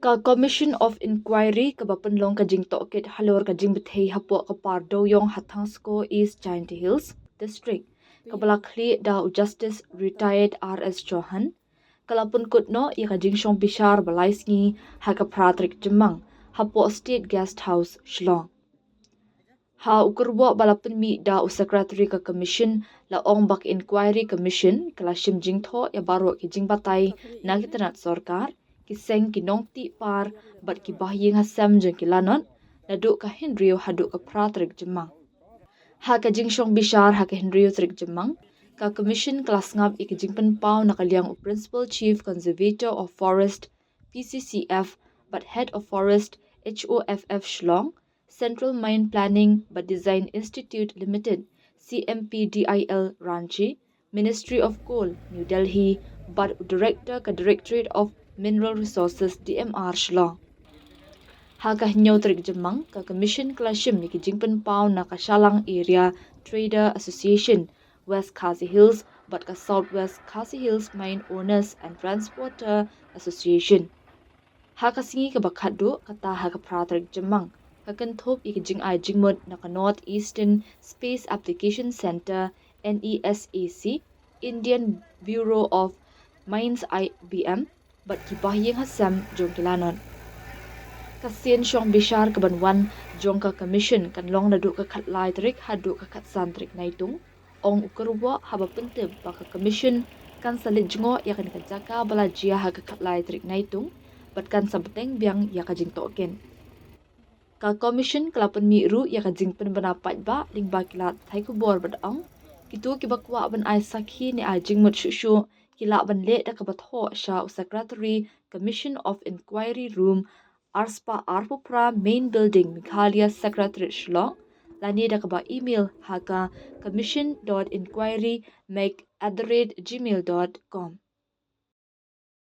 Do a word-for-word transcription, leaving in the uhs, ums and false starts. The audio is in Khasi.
Ka Commission of Inquiry kaba pynlong ka jingtohkit halor ka jingbthei hapoh ka par Dewiong ha Thangsko East Jaintia Hills District, kaba la khlieh da u Justice Retired R S Chauhan, ka la pynkut noh ïa ka jingshong bishar ba lai sngi ha ka phra tarik Jymmang hapoh State Guest House Shillong. Ha u kyrwoh ba la pynmih da u Secretary ka Commission, la ong ba ka Inquiry Commission ka la shim jingthoh ïa baroh ki jingbatai na ki tnat sorkar, ki seng, ki nongtih par bad ki bahaïing hasem jong ki lanot, naduh ka hynriew haduh ka phra tarik Jymmang. Ha ka jingshong bishar ha ka hynriew tarik Jymmang, ka Commission ka la sngap ïa ka jingpynpaw na ka liang u Principal Chief Conservator of Forest, P C C F, bad Head of Forest, H O F F Shillong, Central Mine Planning bad Design Institute Limited, C M P D I L Ranchi, Ministry of Coal, New Delhi, bad u Director ka Directorate of Mineral Resources, D M R Shillong. Ha ka hynñiew tarik Jymmang, ka Commission ka la shim ïa ki jingpynpaw na ka Shallang Area Trader Association, West Khasi Hills, bad ka South West Khasi Hills Mine Owners and Transporter Association. Ha ka sngi kaba khatduh, kata ha ka phra tarik Jymmang, ka kynthup ïa ka jingai jingmut na ka North Eastern Space Application Centre, N E S A C, Indian Bureau of Mines, I B M, bad ki bahaïing hasem jong ki lanot. Ka sien shong bishar kaban wan jong ka Commission kan long naduh ka khatlai tarik haduh ka khatsan tarik Naitung, ong u kyrwoh, haba pyntip ba ka Commission kan sa leit jngoh ïa kane ka jaka ba la jia ha ka khatlai tarik Naitung, bad kan sa bteng biang ïa ka jingtohkit. Ka Commission ka la pynmih ruh ïa ka jingpynbna paidbah lyngba ki lad pathai khubor bad ong, kito kiba kwah ban ai sakhi ne ai jingmut shuh shuh, ki lah ban leh da kaba thoh sha u Secretary Commission of Inquiry Room, arspah arphew phra, Main Building, Meghalaya Secretariat, Shillong, lane da kaba email ha ka commission dot inquiry meg at the rate gmail dot com.